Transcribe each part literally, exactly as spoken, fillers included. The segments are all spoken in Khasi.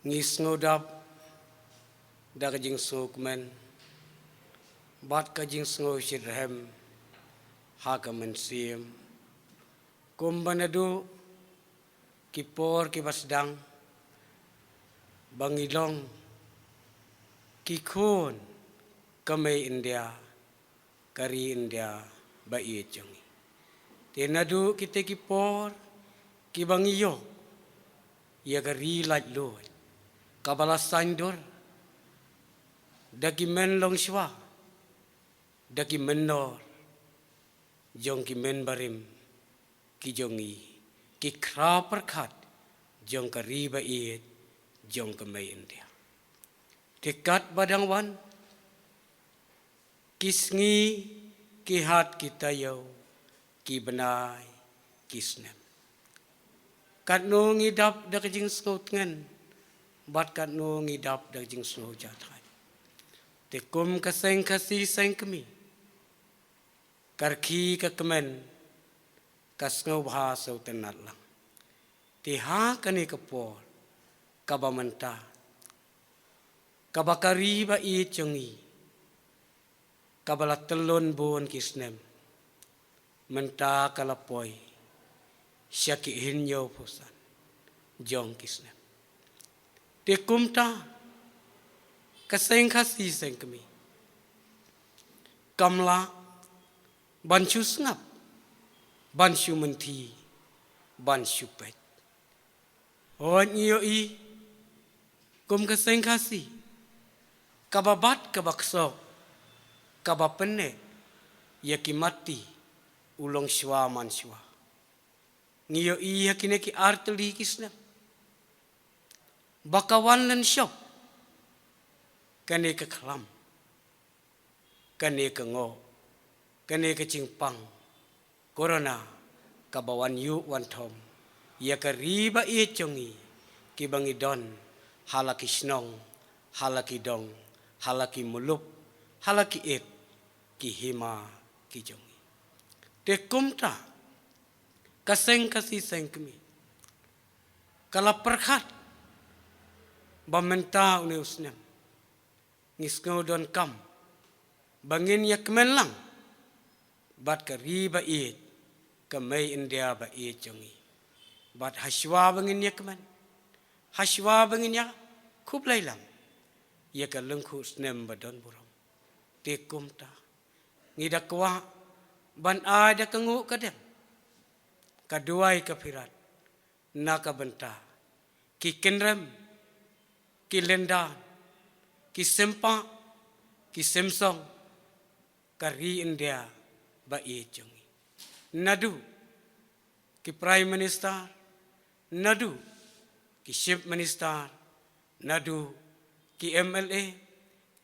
Ngi sngewdap da ka jingsngewkmen bad ka jingsngewshitrhem ha ka mynsiem, kumba naduh ki por kiba sdang ba ngi long ki khun ka mei India, ka ri India ba ïeit jong ngi. Te naduh kita ki por kiba ngi ïoh ïa ka ri laitluid kaba la saiñdur da ki men longshuwa, da ki mynnor jong ki men barim ki jong ngi, ki khraw pyrkhat jong ka ri ba ïeit jong ka mei India. Te katba dang wan ki sngi, ki hat, ki taïew, ki bnai, ki snem, katno ngi dap da ka jingsngewtngen bad katno ngi dap da ka jingsngewjahthait. Te kum ka seng Khasi seng kmie, ka rkhie ka kmen, ka sngewbha sngewtynnad lang. Te ha kane ka por kaba mynta, kaba ka ri ba ïeit jong ngi, kaba la tyllun bun ki snem, mynta ka la poi sha ki hynñiewphew san jong ki snem. Te kumta ka seng Khasi seng kmie kam lah ban shu sngap, ban shu mynthi, ban shu peit. Hooid, ngi ïohi kum ka seng Khasi, kaba bat kaba ksoh, kaba pynneh ïa ki matti u longshuwa manshuwa. Ngi ïohi ha kine ki artylli ki snem ba ka wan lynshop kane ka khlam, kane ka ngoh, kane ka jingpang Corona, kaba wan ïuh wan thom ïa ka ri ba ïeit jong ngi, kiba ngi don ha la ki shnong, ha la ki dong, ha la ki mulup, ha la ki it, ki hima ki jong ngi. Te kumta ka seng Khasi seng kmie ka la pyrkhat ba mynta une u snem ngi sngew donkam ba ngin ïa kmen lang bad ka ri ba ïeit, ka mei India ba ïeit jong ngi. Bad hashwa ba ngin ïa kmen, hashwa ba ngin ïa khublei lang ïa ka lyngkhuh snem ba don burom, te kumta ngi da kwah ban ai da ka nguh ka dem, ka duwai ka phirat na ka bynta ki kynrem, ki lyndan, ki sympa, ki symsong ka ri India ba ïeit jong ngi. Naduh ki Prime Minister, naduh ki Chief Minister, naduh ki M L A,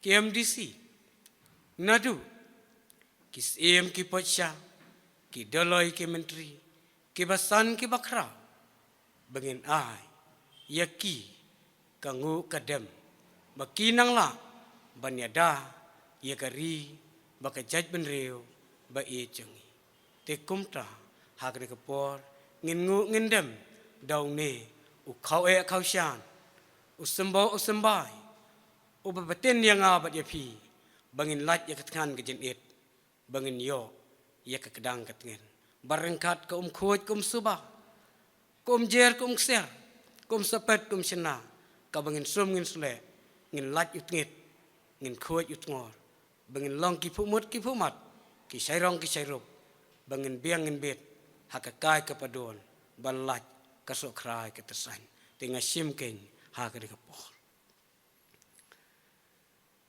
ki M D C, naduh ki syiem ki paidshah, ki dolloi ki myntri, kiba san kiba khraw, ba ngin ai ïa ki ka nguh ka dem ba ki nang lah ban ïada ïa ka ri bad ka jaitbynriew ba ïeit jong ngi. Te kumta ha kane ka por ngin nguh ngin dem da une u khaw eh khaw shan, u symboh u symbai, uba btin ïa nga bad ïa phi ba ngin lait ïa ka thngan ka jingit, ba ngin ïoh ïa ka kdang ka tngen, ba ryngkat ka um khuid ka um suba, ka um jer ka um ksiar, ka um sapet ka um shynna, kaba ngin sum ngin sleh, ngin lait u tngit, ngin khuid u tngor, ba ngin long ki phuhmut ki phuhmat, ki shairong ki shairup, ba ngin biang ngin bit ha ka kai ka padon, ban lait ka sohkhrai ka tyrsain. Te nga shim kein ha kane ka por.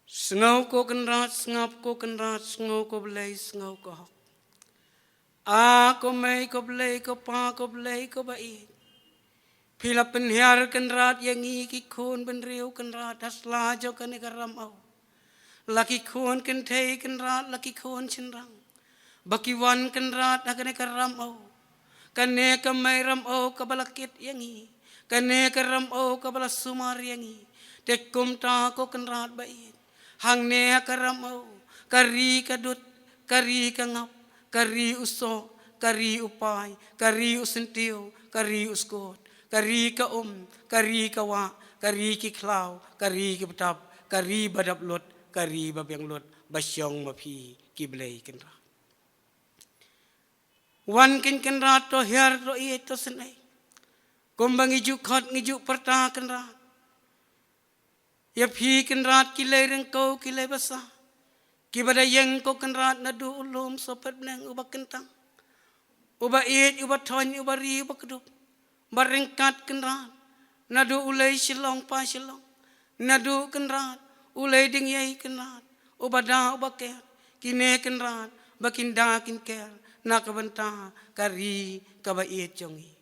Sngew ko Kynrad, sngap ko Kynrad, sngew ko Blei, sngew ko hok. A ko Mei, ko Blei, ko Pa, ko Blei, ko ba ïeit. Phi la pynhiar Kynrad ïa ngi ki khun bynriew Kynrad, ha sla jong kane ka Ramew. La ki khun kynthei Kynrad, la ki khun shynrang, ba ki wan Kynrad ha kane ka Ramew. Kane ka Mei Ramew kaba la kit ïa ngi, kane ka Ramew kaba la sumar ïa ngi. Te kumta ko Kynrad ba ïeit, hangne ha ka Ramew, ka ri ka dud, ka ri ka ngap, ka ri u soh, ka ri u pai, ka ri u syntiew, ka ri u skut, ka ri ka um, ka ri ka wah, ka ri ki khlaw, ka ri ki btap, ka ri ba dap lut, ka ri ba biang lut, ba shong ma phi ki Blei Kynrad. Wan Kynrad, to hiar, to ïeit, to synei. Kumba ngi ju khot, ngi ju pyrta Kynrad. Ïa phi Kynrad ki lei ryngkew, ki lei basa, kiba da ïeng ko Kynrad naduh u lum sohpet bneng uba kyntang, uba ïeit, uba thoiñ, uba ri, uba kdup, ba ryngkat Kynrad, naduh u lei Shillong pa Shillong, naduh Kynrad u lei Dingïei Kynrad, uba da uba ker, kine Kynrad ba kin da kin ker na ka bynta ka ri kaba ïeit jong ngi.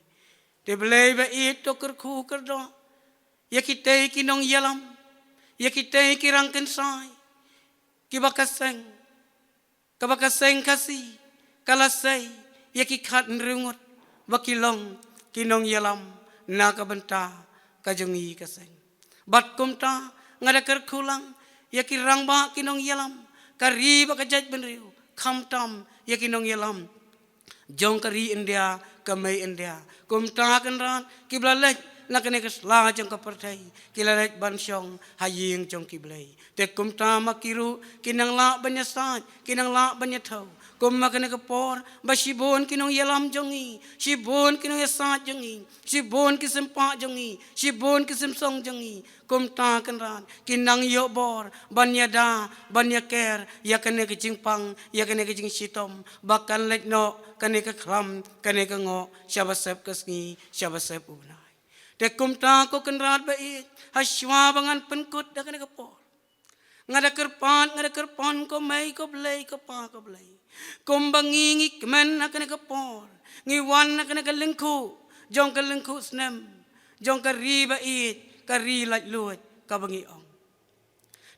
Te Blei ba ïeit, to kyrkhu kyrdoh ïa kitei ki nongïalam, ïa kitei ki rangkynsai, kiba ka seng, kaba ka seng Khasi ka la sei ïa ki khathynriew ngut ba ki long ki nongïalam na ka bynta ka jong ngi ka seng. Bad kumta nga da kyrkhu lang ïa ki rangbah, ki nongïalam ka ri bad ka jaitbynriew, khamtam ïa ki nongïalam jong ka ri India, ka mei India. Kumta Kynrad, kiba la leit na kane ka sla jong ka pyrthei, ki la leit ban shong ha ïing jong ki Blei. Te kumta ma ki ruh kin nang lah ban ïasaid, kin nang lah ban ïathew. Kum ma kane ka por ba shibun ki nongïalam jong ngi, shibun ki nongïasaid jong ngi, shibun ki sympa jong ngi, shibun ki symsong jong ngi, kumta Kynrad, kin nang ïoh bor ban ïada, ban ïaker ïa kane ka jingpang, ïa kane ka jingshitom, ba kan leit noh kane ka khlam, kane ka ngoh, shaba sep ka sngi, shaba sep u bnai. Te kumta ko Kynrad ba ïeit, ha shuwa ba ngan pynkut da kane ka por, nga da kyrpad, nga da kyrpad, ko mei, ko Blei, ko pa, ko Blei, kumba ngi, ngi kmen ha kane ka por, ngi wan ha kane ka lyngkhuh jong ka lyngkhuh snem jong ka ri ba ïeit, ka ri laitluid, kaba ngi ong.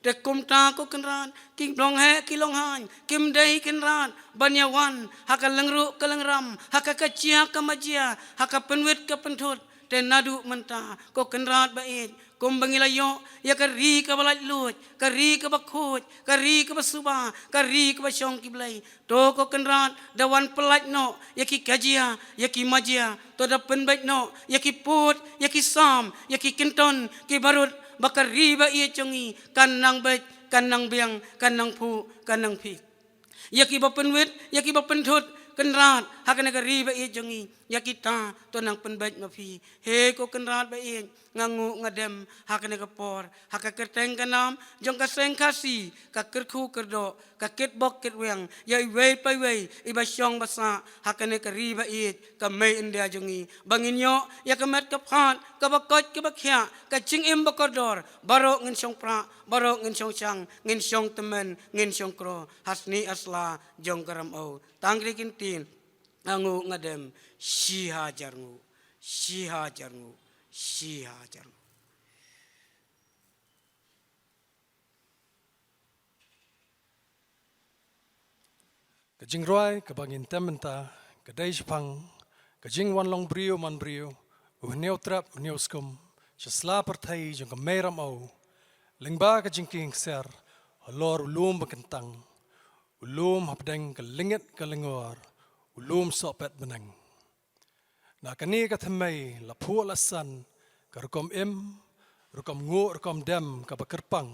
Te kumta ko Kynrad, ki long heh, ki long haiñ, kim dei Kynrad ban ïawan ha ka lyngruh ka lyngram, ha ka kajia ka majia, ha ka pynwit ka pynthut. Te naduh mynta ko Kynrad ba ïeit, kumba ngi la ïoh ïa ka ri kaba laitluid, ka ri kaba khuid, ka ri kaba suba, ka ri kaba shong ki Blei, to ko Kynrad, da wan pyllait noh ïa ki kajia, ïa ki majia, to da pynbeit noh ïa ki pud, ïa ki sam, ïa ki kynton, ki barut, ba ka ri ba ïeit jong ngi kan nang beit, kan nang biang, kan nang phuh, kan nang phik. Ïa kiba pynwit, ïa kiba pynthut Kynrad ha kane ka ri ba ïeit jong ngi, ïa kita to nang pynbeit ma phi. He ko Kynrad ba ïeit, nga nguh nga dem ha kane ka por, ha ka kyrteng ka nam jong ka seng Khasi, ka kyrkhu kyrdoh, ka kitbok kitweng ïa iwei pa iwei iba shong ba sah ha kane ka ri ba ïeit, ka mei India jong ngi, ba ngin ïoh ïa ka met ka phad, kaba koit kaba khiah, ka jingim ba kordor, baroh ngin shong prah, baroh ngin shong shang, ngin shong tymmen, ngin shong kroh ha snieh ha sla jong ka Ramew. Tang kine ki ktien, nga nguh nga dem, shi hajar nguh, shi hajar nguh, shi hajar nguh. Ka jingrwai kaba ngin tem mynta ka dei shaphang ka jingwan long briew man briew u Hynñiewtrep Hynñiewskum sha sla pyrthei jong ka mei Ramew, lyngba ka jingkieng ksiar halor u lum ba kyntang, u lum hapdeng ka lyngit ka lyngor, u lum sohpet bneng. Na kane ka thymmei la phuh la san ka rukom im, rukom nguh, rukom dem kaba kyrpang.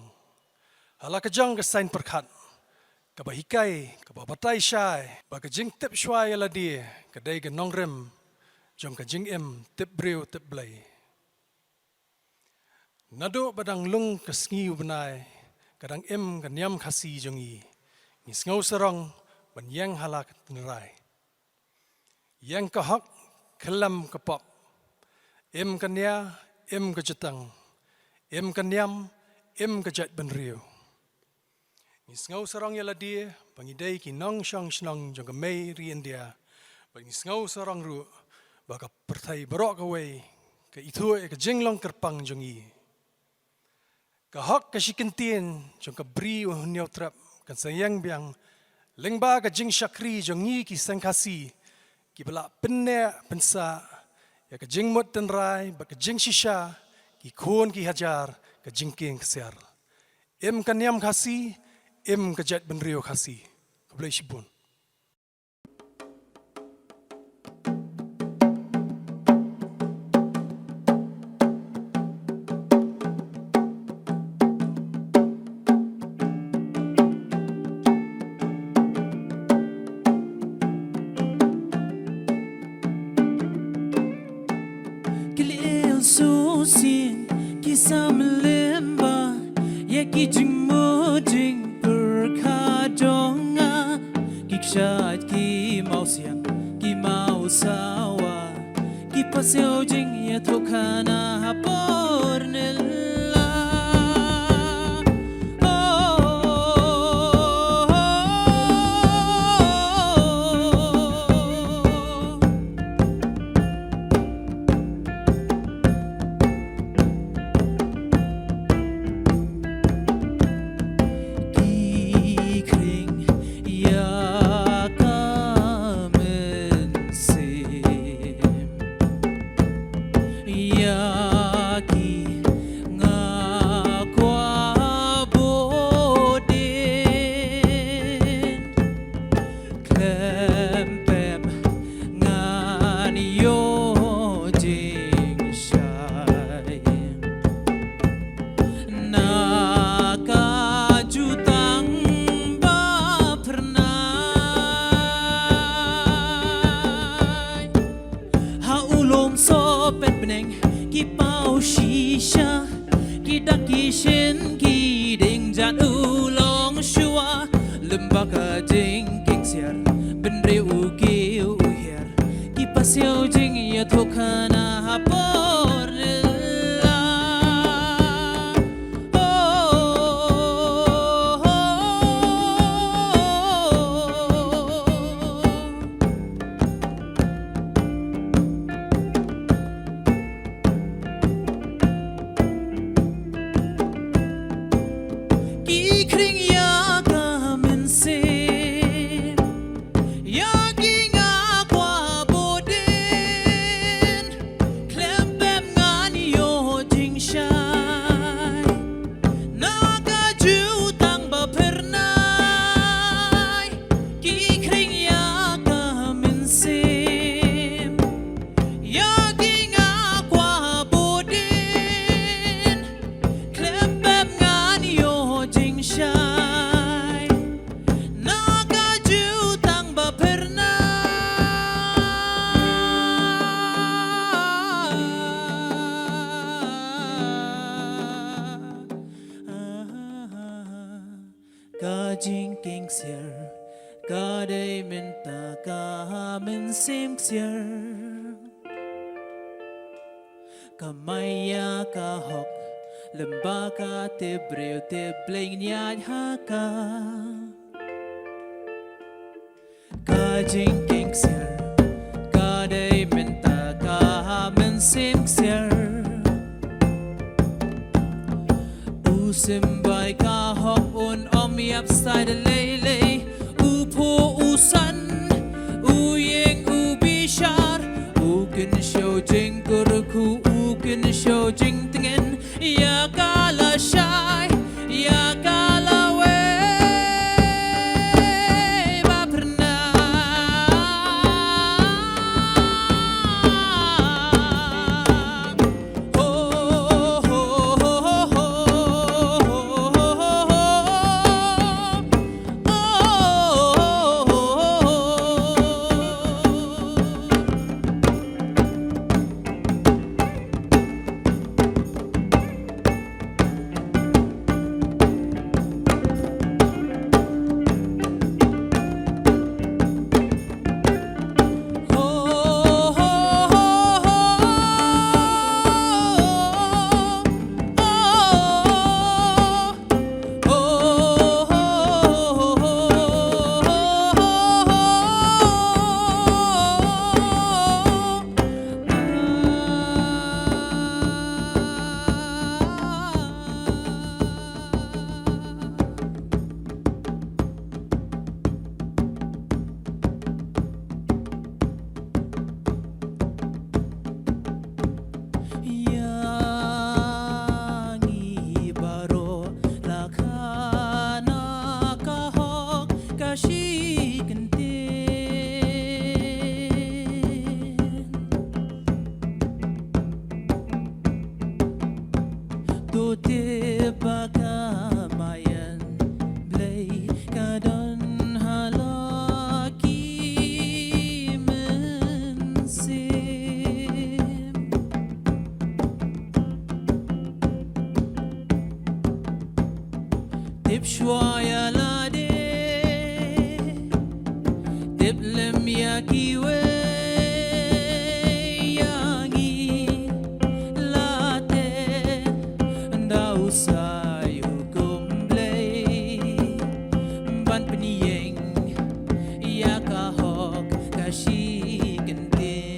Ha la ka jong ka saiñ pyrkhat kaba hikai, kaba batai shai ba ka jingtip shuwa ïa lade ka dei ka nongrim jong ka jingim tip briew tip Blei. Naduh ba dang lung ka sngi u bnai, ka dang im ka niam Khasi jong ngi, ngi sngew sarong ban ïeng ha la ka tynrai. Ïeng ka hok, khyllem ka pop. Im ka nia, im ka jutang. Im ka niam, im ka jaitbynriew. Ngi sngew sarong ïa lade ba ngi dei ki nongshong shnong jong ka mei ri India, ba ngi sngew sarong ruh ba ka pyrthei baroh kawei ka ithuh ïa ka jinglong kyrpang jong ngi. Ka hok ka shi kyntien jong ka bri u Hynñiewtrep kan sa ïeng biang lyngba ka jingshakri jong ngi ki seng Khasi kiba la pynneh pynsah ïa ka jingmut tynrai bad ka jingshisha ki khun ki hajar ka jingkieng ksiar. Im ka niam Khasi, im ka jaitbynriew Khasi. Khublei shibun. Ki lieh shisien ki sam lyngba ïa ki jingmut jingpyrkhat jong nga. Ki kshaid ki mawsiang ki mawsawa, ki pasiaw jingïathuhkhana ha por nylla. Oh, oh, oh, oh. Ki khring ïa ka mynsiem. Ïa ki nga kwah bud dien. Khlem pep ngan ïoh jingshai na ka jutang ba phyrnai. Ha u lum soh pynbneng ki paw shisha, ki dak ki shin ki ding jat u longshuwa. Lyngba ka jingkieng siar, bynriew u kiew u hiar, ki pasiaw jingïathuhkhana ha por nylla. Ki khring ïa ka mynsiem, ïa ki nga kwah bud dien. Khlem pep ngan ïoh jingshai na ka jutang ba phyrnai. Ki khring ïa ka mynsiem, ïa ki nga kwah bud dien. Khlem pep ngan ïoh jingshai na ka jutang ba phyrnai. Ka jingkieng siar ka dei mynta ka mynsiem ksiar. Ka maïa ka hok, lyngba ka tip briew tip Blei ñiaid ha ka. Ka jingkieng ksiar ka dei mynta ka mynsiem ksiar. U symbai ka hok un ym ïap stai da lei lei. U phuh u san, u ïeng u bishar, u kynshew jingkyrkhu, u kynshew jingtngen. Ïa ka lashai, ïa ka lawei ba phyrnai. Ïa ngi baroh la khana ka hok ka shi kyntien. To tip ba ka maïan Blei ka don ha la ki mynsiem. Shuwa ïa lade, tip lem ïa kiwei ïa ngi, lade, ynda u sai u kum Blei, ban pynïeng ïa ka hok ka shi kyntien.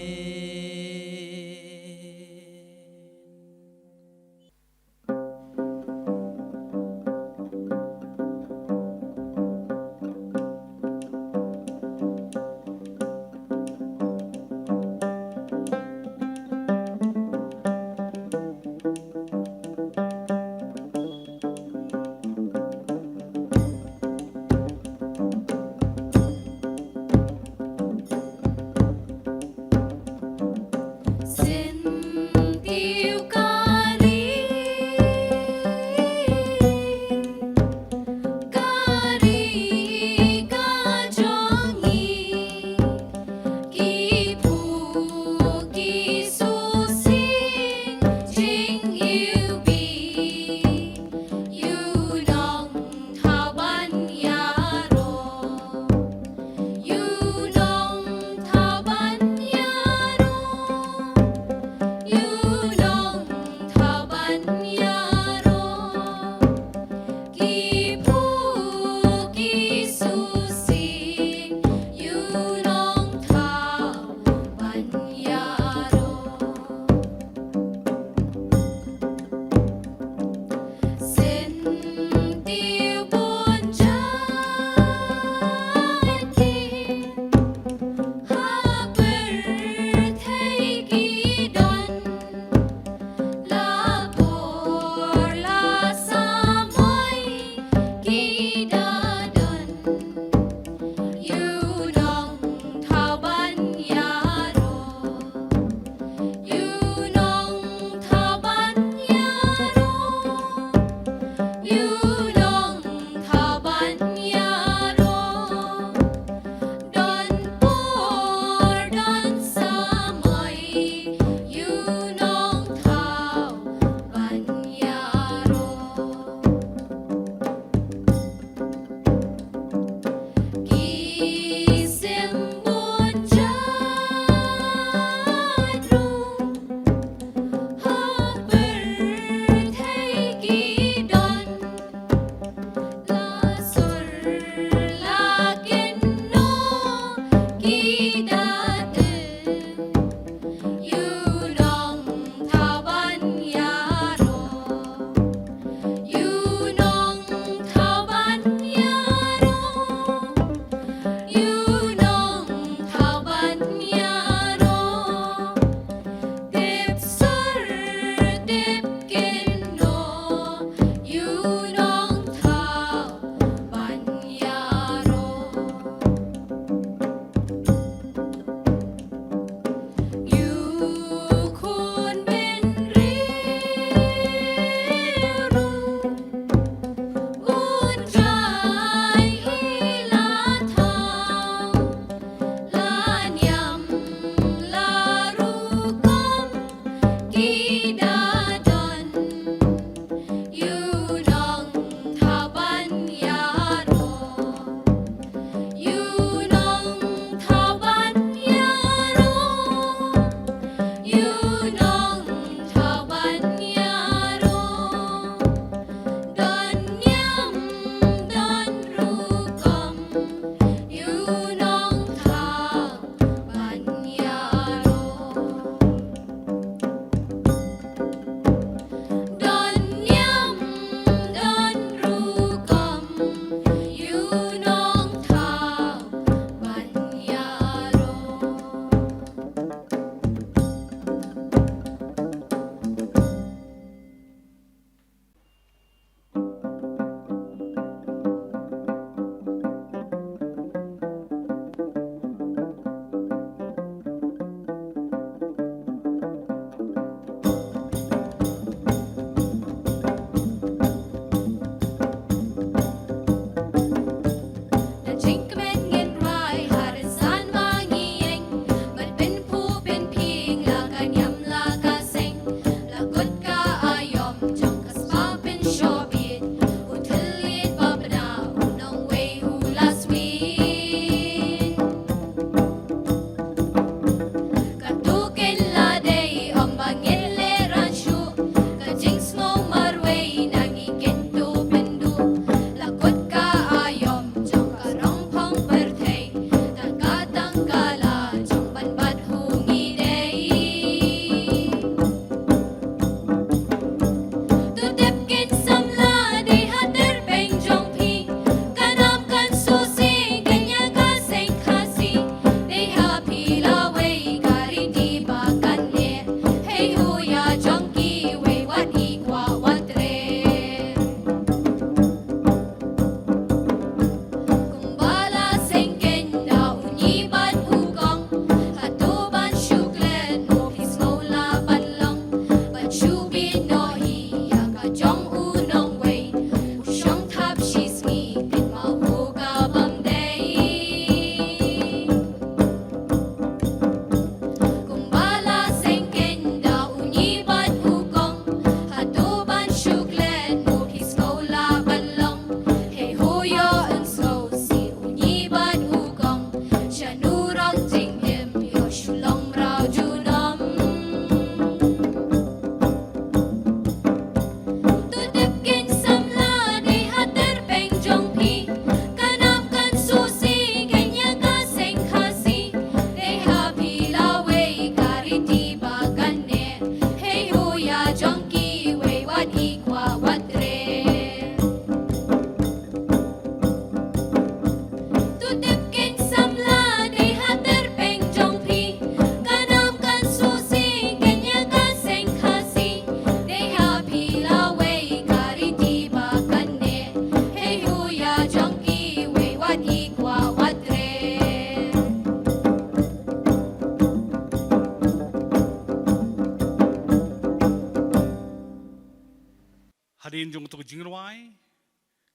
Hadien jong kato ka jingrwai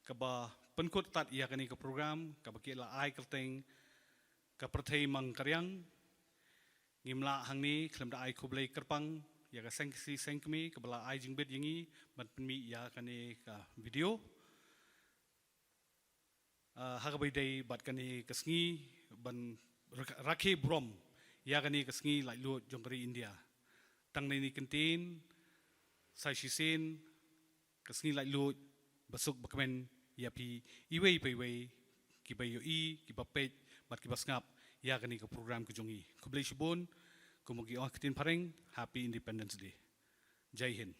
kaba pynkut tad ïa kane ka program kaba ki la ai kyrteng Ka Pyrthei Mang Ka Riang, ngim lah hangne khlem da ai khublei kyrpang ïa ka seng ksiew seng kmie kaba la ai jingbit ïa ngi ban pynmih ïa kane ka video. Ah, ha kaba ïadei bad kane ka sngi ban rak-, rakhe burom ïa kane ka sngi laitluid jong ka ri India. Tang na kane ka kyntien, sa shisien ka sngi laitluid, basuk bakmen ïa phi iwei pa iwei kiba ïohi, kiba peit bad kiba sngap ïa kane ka program ka jong ngi. Khublei shibun, kum ki ong ha ka ktien phareng, Happy Independence Day. Jai Hind.